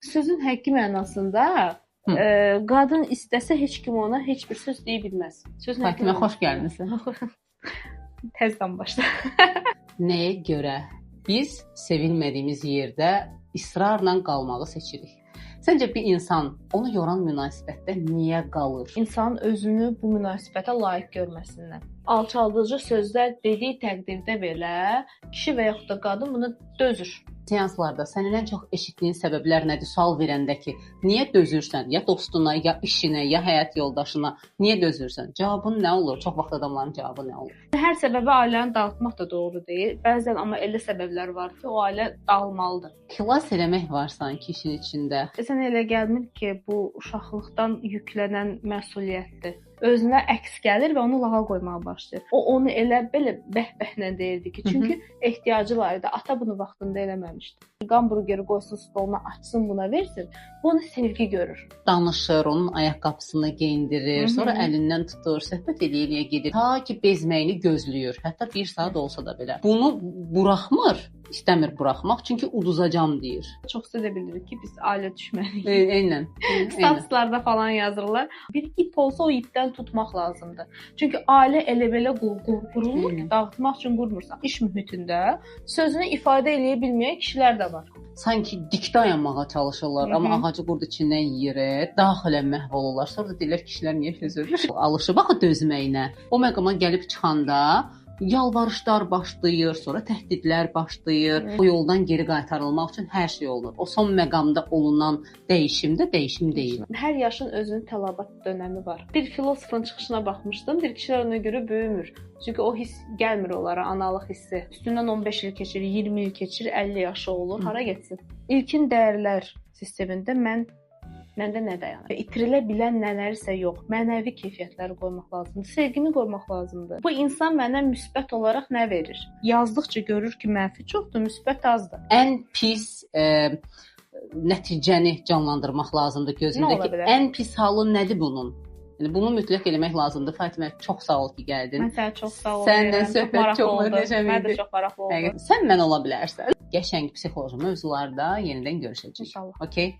Sözün həqiqi mənasında qadın istəsə heç kim ona heç bir söz deyə bilməz. Sözün həqiqi Fatimə, xoş gəlmisən. Təzdən başla. Nəyə görə biz sevilmədiyimiz yerdə israrla qalmağı seçirik? Səncə bir insan onu yoran münasibətdə niyə qalır? İnsanın özünü bu münasibətə layiq görməsindən. Alçaldıcı sözlər dediyi təqdirdə belə kişi və yaxud da qadın buna dözür. Seanslarda sənin ən çox eşitdiyin səbəblər nədir? Sual verəndə ki, niyə dözürsən? Ya dostuna, ya işinə, ya həyat yoldaşına niyə dözürsən? Cavabın nə olur? Çox vaxt adamların cavabı nə olur? Hər səbəbə ailəni dağıtmaq da doğru deyil. Bəzən amma elə səbəblər var ki, o ailə dağılmalıdır. Xilas eləmək var sanki işin içində. Sən elə gəlmir ki, bu uşaqlıqdan yüklənən məsuliyyətdir. Özünə əks gəlir və onu lağa qoymağa başlayır. O onu elə belə bəh-bəhlə deyirdi ki, çünki ehtiyacı var idi. Ata bunu vaxtında eləməmişdi. Hamburgeri qoysun stoluna, açsın buna versin. Bu onu sevgi görür. Danışır, onun ayaqqabısını geyindirir, sonra əlindən tutur, söhbət eləyə-eləyə gedir. Ta ki bezməyini gözləyir. Hətta bir saat olsa da belə. Bunu buraxmır, istəmir buraxmaq, çünki uduzacam deyir. Çox da bilirik ki, biz ailə düşməniyik. Eynən. Statuslarda falan yazırlar. Bir ip olsa o ipdən tutmaq lazımdır. Çünki ailə elə belə qurulur ki, dağıtmaq üçün qurmursan. İş mühitində sözünü ifadə eləyə bilməyən kişilər də var. Sanki dik dayanmağa çalışırlar, amma ağacı qurd içindən yeyir, daxilən məhv olurlar. Sonra da deyirlər kişilər niyə dözür? Alışıb axı dözməyinə. O məqama gəlib çıxanda yalvarışlar başlayır, sonra təhdidlər başlayır. O yoldan geri qaytarılmaq üçün hər şey olunur. O son məqamda olunan dəyişim də dəyişim deyil. Hər yaşın özünün tələbat dönəmi var. Bir filosofun çıxışına baxmışdım. Bir kişilər ona görə böyümür. Çünki o hiss gəlmir onlara, analıq hissi. Üstündən 15 il keçir, 20 il keçir, 50 yaşı olur. Hara getsin? İlkin dəyərlər sistemində məndə nə dayanır? İtirilə bilən nələrisə yox, mənəvi keyfiyyətləri qoymaq lazımdır, sevgini qoymaq lazımdır. Bu insan mənə müsbət olaraq nə verir? Yazdıqca görür ki, mənfi çoxdur, müsbət azdır. Ən pis nəticəni canlandırmaq lazımdır gözündəki. Ən pis halı nədir bunun? Yəni bunu mütləq eləmək lazımdır. Fatimə, çox sağ ol ki, gəldin. Mən sənə çox sağ ol. Səndən söhbət çox möhtəşəm idi. Mən də çox maraqlı oldu. Sən mən ola bilərsən. Qəşəng psixoloji mövzularda yenidən görüşəcəyik. İnşallah. Okay?